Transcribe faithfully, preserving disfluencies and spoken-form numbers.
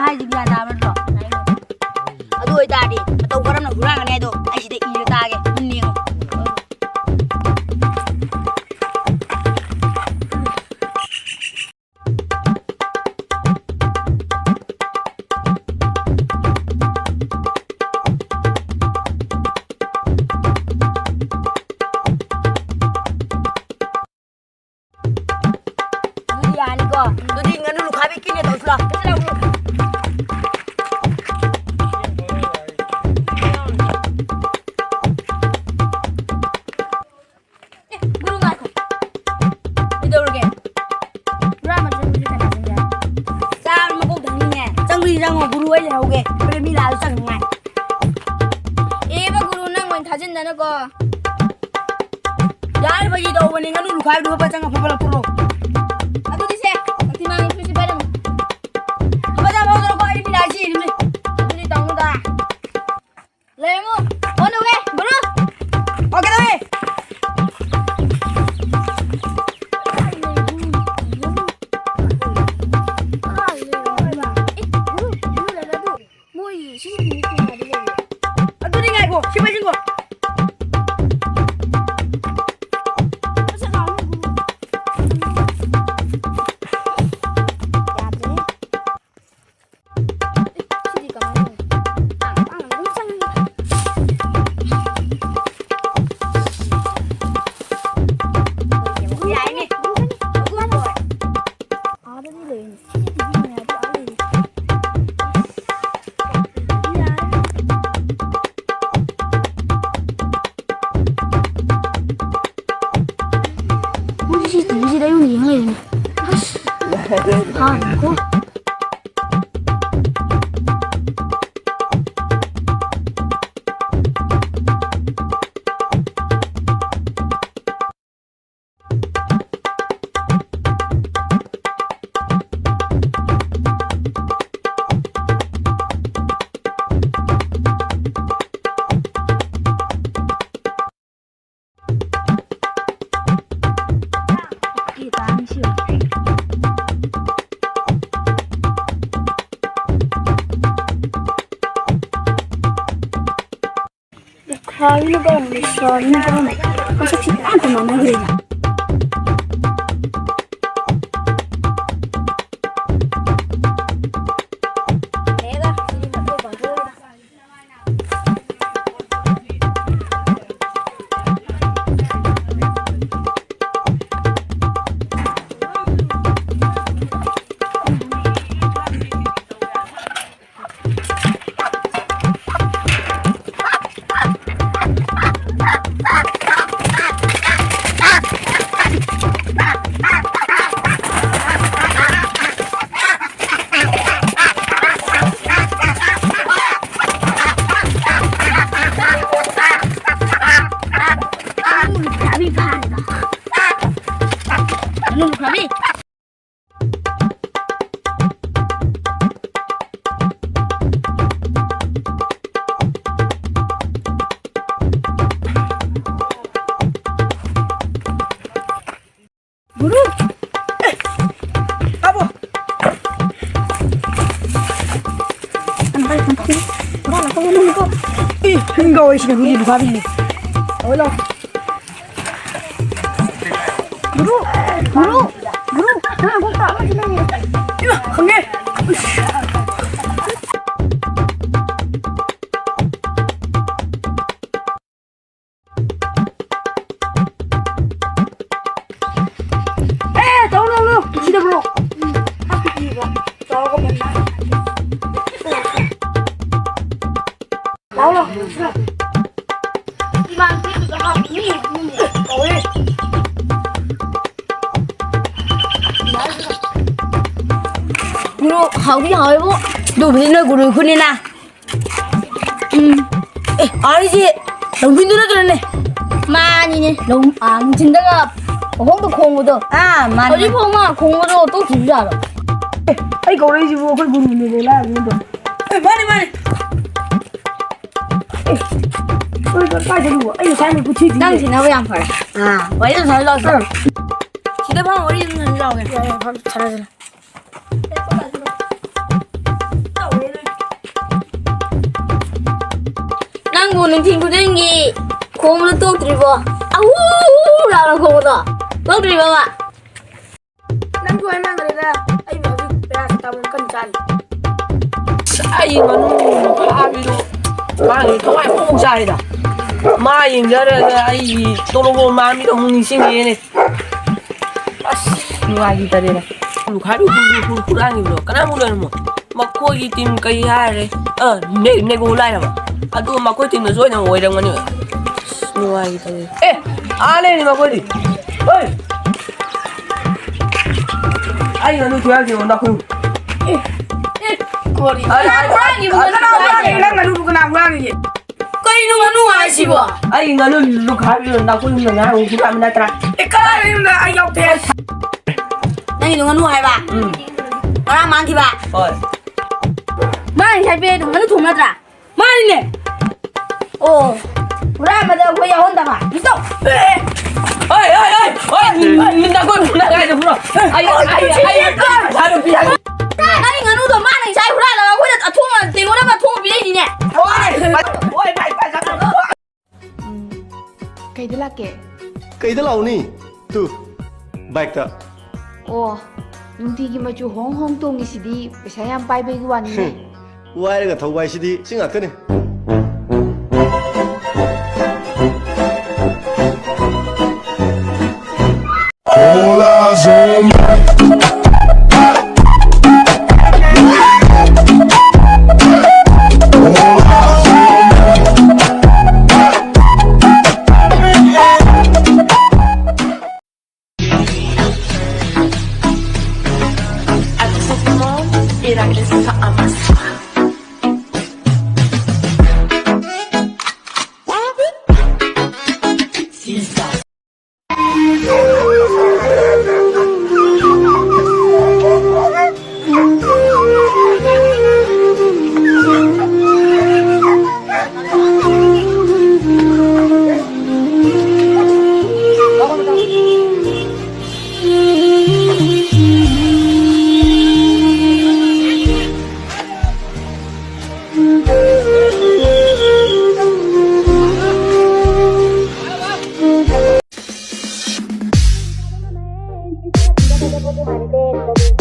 ꯍꯥꯏꯁꯤ ꯒ꯭ꯌꯥꯟ ꯇꯥꯕ ꯅꯠꯇ꯭ꯔꯣ? ꯑꯗꯨ ꯑꯣꯏꯇꯥꯔꯗꯤ ꯃꯇꯧ ꯀꯔꯝꯅ ꯍꯨꯔꯥꯟꯒꯅꯤ ꯍꯥꯏꯗꯣ ꯑꯩ ꯁꯤꯗ ꯏꯔ ꯇꯥꯒꯦ꯫ ꯃꯨꯟꯅ ꯌꯦꯡꯉꯣ꯫ ꯑꯗꯨꯗꯤ ꯌꯥꯅꯤꯀꯣ? ꯑꯗꯨꯗꯤ ꯉꯥꯅꯨ ꯂꯨꯈꯥꯕꯤ ꯀꯤꯅꯦ ꯇꯧꯁꯤ ꯂꯥꯎ꯫ ꯆꯠꯁꯤ ꯂꯥꯎ꯫ ꯑꯦ, ꯒꯨꯔꯨ ꯉꯥꯏꯈꯣ꯫ ꯀꯩꯗꯧꯔꯒꯦ? ꯄꯨꯔꯥ ꯃꯆꯨ ꯃꯆꯨ ꯀꯅꯥ ꯆꯪꯒꯦ? ꯆꯥꯕ ꯃꯀꯣꯛ ꯊꯪꯅꯤꯡꯉꯦ꯫ ꯆꯪꯕꯗꯤ ꯆꯪꯉꯣ, ꯒꯨꯔꯨ ꯑꯩ ꯂꯩꯍꯧꯒꯦ꯫ ꯍꯣꯔꯦꯟ ꯃꯤ ꯂꯥꯛꯑꯁꯨ ꯆꯪꯅꯤꯡꯉꯥꯏ꯫ ꯑꯦꯕ ꯒꯨꯔꯨ, ꯅꯪ ꯑꯣꯏꯅ ꯊꯥꯖꯤꯟꯗꯅꯀꯣ꯫ ꯌꯥꯔꯦ, ꯐꯥꯒꯤ ꯇꯧꯕꯅꯤ꯫ ꯉꯥꯅꯨ ꯂꯨꯈꯥꯏꯕꯗꯨ ꯐꯠ ꯆꯪꯉ ꯐꯠ ꯐꯠ ꯂꯧꯊꯣꯛꯂꯛꯑꯣ꯫ ꯑꯗꯨꯗꯤ ꯁꯦ, ꯁꯛꯇꯤꯃꯥꯟꯒꯤ ꯐꯨꯔꯤꯠꯁꯦ ꯄꯥꯏꯔꯝꯃꯨ꯫ ꯐꯠ ꯐꯠ ꯂꯧꯊꯣꯛꯂꯛꯑꯣ, ꯑꯩ ꯃꯤ ꯂꯥꯛꯑ ꯆꯦꯟꯈꯤꯗꯣꯏꯅꯤ꯫ ꯑꯗꯨꯗꯤ ꯇꯧꯅꯨꯗ꯫ ꯂꯩꯔꯝꯃꯨ꯫ On the way, Guru. Okay, ꯇꯧꯋꯦ꯫ ꯃꯣꯏ ꯁꯤ ꯁꯤ ꯇꯤ ꯚꯤ ꯀꯦꯃꯦꯔꯥꯗꯤ ꯂꯩꯌꯦ꯫ ꯑꯗꯨꯗꯤ ꯉꯥꯏꯈꯣ, ꯁꯤ ꯄꯥꯏꯁꯤꯟꯈꯣ꯫ ꯃꯁꯛ ꯂꯥꯎꯅ ꯒꯨꯔꯨ꯫ ꯌꯥꯗ꯭ꯔꯦꯍꯦ꯫ ꯑꯦ, ꯁꯤꯗꯤ ꯀꯃꯥꯏꯅ ꯇꯧꯅꯤ? ꯇꯥꯡ ꯇꯥꯡꯅ ꯑꯗꯨꯝ ꯆꯪꯉꯤ꯫ ꯌꯥꯏꯅꯦ꯫ ꯑꯥꯗꯗꯤ ꯂꯩꯅꯦ꯫ ꯁꯤ ꯁꯤ ꯇꯤ ꯚꯤ ꯃꯌꯥꯝꯗꯣ ꯑꯥ ꯂꯩꯅꯦ꯫ ꯌꯥꯔꯦ꯫ ꯃꯣꯏ ꯁꯤ ꯁꯤ ꯇꯤ ꯚꯤꯁꯤꯗ ꯑꯩ ꯑꯣꯏꯅ ꯌꯦꯡ ꯂꯩꯔꯦꯅꯦ꯫ ꯑꯁ꯫ ꯍꯥꯟꯅꯀꯣ꯫ ꯁꯥꯕꯤꯅ ꯀꯔꯝꯕ? ꯁꯥꯕꯤꯅ ꯀꯔꯝꯕ? ꯃꯁꯛꯁꯤ ꯄꯨꯔꯥ ꯑꯝꯇ ꯃꯥꯟꯅꯈ꯭ꯔꯦꯗ꯫ ꯒꯨꯔꯨ! ꯑꯦ! ꯇꯥꯃꯣ! ꯏ! ꯍꯤꯡꯒꯥꯎ ꯑꯩꯁꯤꯅ ꯍꯨꯏ ꯂꯨꯈꯥꯕꯤꯅꯦ꯫ ꯂꯥꯛꯑꯣ, ꯂꯥꯛꯑꯣ꯫ ꯒꯨꯔꯨ! ꯒꯨꯔꯨ! ꯒꯨꯔꯨ! ꯅꯪ ꯑꯃꯨꯛ ꯇꯥꯛꯑꯝꯃꯗꯤ ꯅꯪ ꯏꯃꯥ! ꯈꯪꯉꯦ! ꯎꯁ! ꯑꯦ, ꯇꯧ, ꯇꯧ, ꯇꯧ꯫ ꯁꯤꯗ ꯕ꯭ꯔꯣ꯫ ꯍꯥꯞꯄꯤꯕ꯫ ꯇꯧꯔꯒ ꯃꯨꯟꯅ꯫ ꯂꯥꯎ, ꯂꯥꯎ꯫ ꯁꯤꯗ꯫ ꯏꯃꯥꯟꯅꯕꯤꯗꯨꯗ ꯍꯥꯞꯄꯤ꯫ ꯃꯤ, ꯃꯤ꯫ ꯇꯧꯋꯦ꯫ ꯕ꯭ꯔꯣ, ꯍꯥꯎꯗꯤ ꯍꯥꯎꯋꯦꯕꯣ꯫ ꯑꯗꯨꯕꯨꯗꯤ ꯅꯣꯏ ꯒꯨꯔꯨ ꯈꯨꯠꯅꯤꯅ꯫ ꯎꯝ꯫ ꯑꯦ, ꯑꯥꯔꯤꯁꯦ ꯂꯧꯃꯤꯟꯗꯨ ꯅꯠꯇ꯭ꯔꯅꯦ? ꯃꯥꯅꯤꯅꯦ꯫ ꯂꯧ-, ꯑꯥ, ꯅꯨꯡꯊꯤꯟꯗꯒ ꯄꯪꯈꯣꯡꯗ ꯈꯣꯡꯕꯗꯣ꯫ ꯑꯥ, ꯃꯥꯅꯤ, ꯍꯧꯖꯤꯛ ꯃꯥꯅꯤ꯫ ꯐꯥꯎ ꯃꯥ ꯈꯣꯡꯕꯗꯣ ꯇꯣꯛꯇ꯭ꯔꯤꯕ ꯖꯥꯠꯂꯣ? ꯑꯦ, ꯑꯩ ꯀꯧꯔꯛꯏꯁꯤꯕꯨ ꯑꯩꯈꯣꯏ ꯒꯨꯔꯨꯅꯤꯅꯦ, ꯂꯥꯏꯔꯕꯅꯤꯗꯣ꯫ ꯑꯦ, ꯃꯥꯅꯤ, ꯃꯥꯅꯤ꯫ ꯑꯦ, ꯀꯥꯏ ꯆꯠꯂꯨꯕ? ꯑꯩ ꯉꯁꯥꯏ ꯃꯨꯛ ꯄꯨꯊꯤꯗꯤ ꯅꯪ ꯇꯤꯟꯅꯕ ꯌꯥꯝ ꯐꯔꯦ꯫ ꯑꯥ, ꯋꯥꯔꯤ ꯑꯗꯨꯝ ꯁꯥꯟꯅ ꯂꯥꯛꯑꯣ꯫ ꯑꯥ꯫ ꯁꯤꯗ ꯐꯝꯃ ꯋꯥꯔꯤ ꯑꯗꯨꯝ ꯁꯥꯟꯅ ꯂꯥꯛꯑꯣ꯫ ꯌꯥꯏ, ꯌꯥꯏ, ꯐꯝ ꯁꯥꯟꯅꯁꯤꯅꯦ꯫ ꯅꯪꯕꯨ ꯅꯨꯡꯊꯤꯜ ꯈꯨꯗꯤꯡꯒꯤ ꯈꯣꯡꯕꯗꯣ ꯇꯣꯛꯇ꯭ꯔꯤꯕꯣ? ꯑꯍꯨ ꯂꯥꯎꯅ ꯈꯣꯡꯕꯗꯣ ꯇꯣꯛꯇ꯭ꯔꯤꯕꯣꯕ? ꯅꯪꯁꯨ ꯍꯥꯏꯃꯟꯈ꯭ꯔꯦꯗ꯫ ꯑꯩꯕꯨ ꯍꯧꯖꯤꯛ paracetamol ꯀꯟꯅ ꯆꯥꯔꯤ꯫ ꯑꯩ ꯉꯥꯅꯨ ꯐꯥꯕꯤꯗꯣ ꯃꯥꯒꯤ ꯊꯋꯥꯏ ꯍꯣꯡ ꯆꯥꯔꯦꯗ꯫ ꯃꯥ ꯌꯦꯡꯖꯔꯒ ꯑꯩꯒꯤ ꯇꯣꯔꯣꯕꯣꯠ ꯃꯥꯟꯕꯤꯗꯣ ꯑꯃꯨꯛ ꯅꯤꯡꯁꯤꯡꯉꯦꯅꯦ꯫ ꯑꯁ, ꯅꯨꯡꯉꯥꯏꯈꯤꯗꯔꯦꯗ꯫ ꯈꯥꯏꯕ ꯍꯨ-, ꯍꯨ-, ꯍꯨ-, ꯍꯨꯔꯥꯟꯈꯤꯕꯗꯣ ꯀꯅꯥꯃꯨꯛ ꯂꯣꯏꯔꯝꯃꯣ? ꯃꯈꯣꯏꯒꯤ team ꯀꯩ ꯍꯥꯏꯔꯦ? ꯑ, ꯅꯦ-, ꯅꯦꯒꯣ ꯂꯥꯏꯔꯕ꯫ ꯑꯗꯨ ꯃꯈꯣꯏ teamꯅꯁꯨ ꯑꯣꯏꯅ ꯑꯣꯏꯔꯝꯒꯅꯤ꯫ ꯑꯁ, ꯅꯨꯡꯉꯥꯏꯈꯤꯗꯔꯦ꯫ ꯑꯦ, ꯑꯥ ꯂꯩꯔꯤ ꯃꯈꯣꯏꯗꯤ꯫ ꯍꯣꯏ꯫ ꯑꯩ ꯉꯥꯅꯨ ꯊꯤꯒꯥꯡ ꯊꯤꯡꯉꯣ ꯅꯈꯣꯏ꯫ ꯑꯦ, ꯑꯦ, ꯀꯣꯔꯤ꯫ ꯑꯩ, ꯑꯩ, ꯍꯨꯔꯥꯟꯈꯤꯕ ꯑꯩ, ꯉꯥꯅꯨ ꯍꯨꯔꯥꯟꯈꯤꯕ꯫ ꯅꯪ ꯉꯥꯅꯨꯗꯨ ꯀꯅꯥ ꯍꯨꯔꯥꯟꯈꯤꯒꯦ? ꯀꯩꯅꯣ ꯉꯥꯅꯨ ꯍꯥꯏꯁꯤꯕꯣ? ꯑꯩ ꯉꯥꯅꯨ ꯂꯨꯈꯥꯕꯤꯗꯣ ꯅꯈꯣꯏ ꯌꯨꯝꯗ ꯉꯔꯥꯡ ꯍꯨꯔꯥꯟꯕ ꯅꯠꯇ꯭ꯔꯥ? ꯑꯦ, ꯀꯅꯥ ꯌꯨꯝꯗ ꯑꯩ ꯌꯥꯎꯗꯦ? ꯅꯪꯒꯤꯗꯣ ꯉꯥꯅꯨ ꯍꯥꯏꯕ? ꯎꯝ꯫ ꯉꯔꯥꯡ ꯃꯥꯡꯈꯤꯕ? ꯍꯣꯏ꯫ ꯃꯥꯅ ꯉꯁꯥꯏ ꯄꯤꯔꯛꯏꯗꯣ ꯉꯥꯅꯨ ꯊꯣꯡꯕ ꯅꯠꯇ꯭ꯔꯥ? ꯃꯥꯅꯤꯅꯦ꯫ ꯑꯣ, ꯍꯨꯔꯥꯟꯕꯗ ꯑꯩꯈꯣꯏ ꯌꯥꯎꯍꯟꯗꯕ꯫ ꯏꯇꯥꯎ꯫ ꯍꯣꯏ, ꯍꯣꯏ, ꯍꯣꯏ, ꯍꯣꯏ, ꯅꯈꯣꯏ ꯄꯨꯟꯅ ꯀꯥꯏꯗ ꯄꯨꯔꯣ? ꯑꯩ, ꯑꯩ, ꯑꯩ, ꯑꯩ, ꯄꯩꯁꯥ ꯅꯨꯄꯤ ꯍꯥꯏ-꯫ ꯀꯥꯏꯗꯒꯤ ꯉꯥꯅꯨꯗꯣ ꯃꯥꯅ ꯉꯁꯥꯏ ꯍꯨꯔꯥꯜꯂꯒ ꯑꯩꯈꯣꯏꯗ ꯑꯊꯣꯡꯕ ꯇꯦꯡꯀꯣꯠ ꯑꯃ ꯑꯊꯣꯡꯕ ꯄꯤꯔꯛꯏꯅꯤꯅꯦ꯫ ꯍꯣꯏ, ꯍꯣꯏ, ꯚꯥꯏ, ꯚꯥꯏ, ꯚꯥꯏ, ꯚꯥꯏ꯫ ꯎꯝ, ꯀꯩꯗ ꯂꯥꯛꯀꯦ? ꯀꯩꯗ ꯂꯥꯛꯎꯅꯤ? ꯇꯨ, bikeꯇ꯫ ꯑꯣ, ꯅꯨꯡꯇꯤꯒꯤ ꯃꯆꯨ ꯍꯣꯡ ꯍꯣꯡ ꯇꯣꯡꯉꯤꯁꯤꯗꯤ ꯄꯩꯁꯥ ꯌꯥꯝ ꯄꯥꯏꯕꯒꯤ ꯋꯥꯅꯤꯅꯦ꯫ ꯋꯥꯏꯔꯒ ꯊꯧꯕ ꯍꯥꯏꯁꯤꯗꯤ ꯁꯤ ꯉꯥꯛꯇꯅꯤ꯫ ꯁꯤꯕꯨꯗꯤ ꯍꯥꯏꯗꯦ, ꯀꯔꯤ